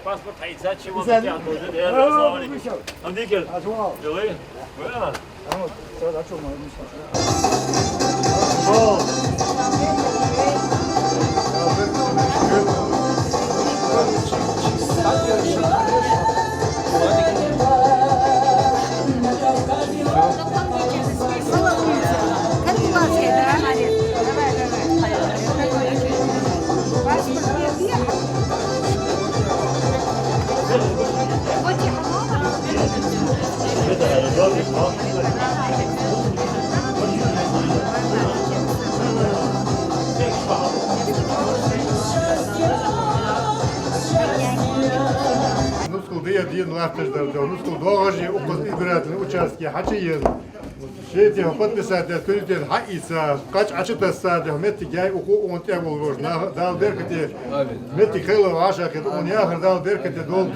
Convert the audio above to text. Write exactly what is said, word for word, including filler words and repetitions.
Паспорт хьаийца, чего ты тянул, да, да, салам алейкум. Андикер. Делай. Нускал дӀа а дена латташ дар да, нускал доагӀаш а укхаз избирательный участке хьачуена. Шоай тӀа подписать даь бюллетень хьаийца, кхаж Ӏочутесса, дехьа моттиг яй укхо а, укхун тӀа волаш нах а. Дала беркате, моттиг хилар вӀашагӀкхета, укхун яхар Дала беркате долда.